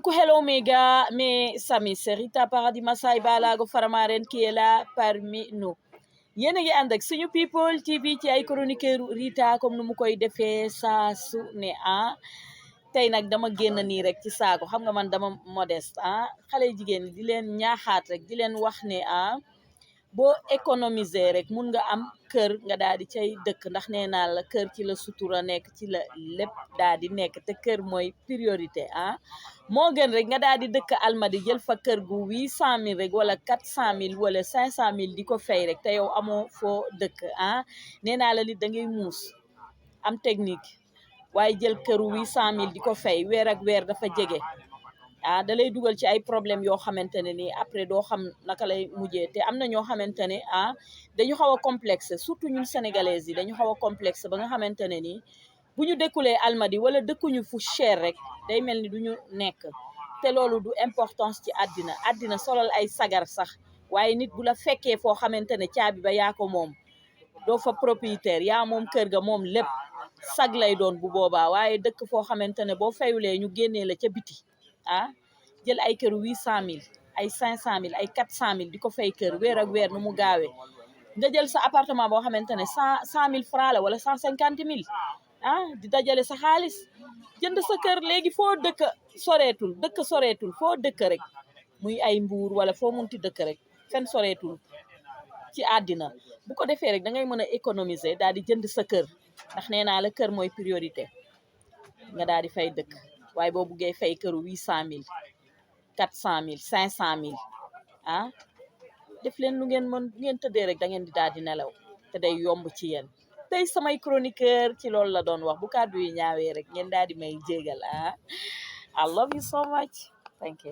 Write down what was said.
Donc, hello méga, mes amis, c'est Rita Paradis Masai Balago Faramaren qui est là parmi nous. Yéen a ngi ànd ak suñu people TV ci ay chroniqueur Rita comme nu mu koy defee saa su ne tey nag dama génn nii rek ci saako xam nga man dama modeste xale jigéen ñi di leen ñaaxaat rek di leen wax ne boo économiser rek mun nga am kër nga daal di cay dëkk ndax nee naa la kër ci la sutura nekk ci la lépp daal di nekk te kër mooy priorité moo gën rek nga daal di dëkk Almadi jël fa kër gu 800000 rek wala 400000 wala 500000 di ko fay rek te yow amoo foo dëkk nee naa la nit da ngay muus am technique waaye jël këru 800000 di ko fay weer ak weer dafa jege da lay dugal ci ay problème yoo xamante ne nii après doo xam naka lay mujjee te am na ñoo xamante ne dañu xaw a complexe surtout ñun sénégalaises yi dañu xaw a complexe ba nga xamante ne nii bu ñu dëkkulee Almadi wala dëkkuñu fu cher rek day mel ni duñu nekk te loolu du importance ci àddina solal ay sagar sax waaye nit bu la fekkee foo xamante ne caabi ba yaa ko moom doo fa propriétaire yaa moom kër ga moom lépp sag lay doon bu boobaa waaye dëkk foo xamante ne boo fayulee ñu génnee la ca biti jël ay kër 800000 ay 500000 ay 400000 di ko fay kër weer ak weer nu mu gaawee nga jël sa appartement boo xamante ne 100000 francs la wala 150000 di dajale sa xaalis jënd sa kër léegi foo dëkk soreetul foo dëkk rek muy ay Mbuur wala foo munti dëkk rek fenn soreetul ci àddina bu ko defee rek da ngay mën a économiser daal di jënd sa kër ndax nee naa la kër mooy priorité nga daal di fay dëkk waaye boo buggee fay këru 800000 400000 500000 def leen lu ngeen mën ngeen tëddee rek da ngeen di daal di nelaw te day yomb ci yéen tey samay chroniqueur ci loolu la doon wax bu kàddu yi ñaawee rek ngeen daal di may jégal I love you so much thank you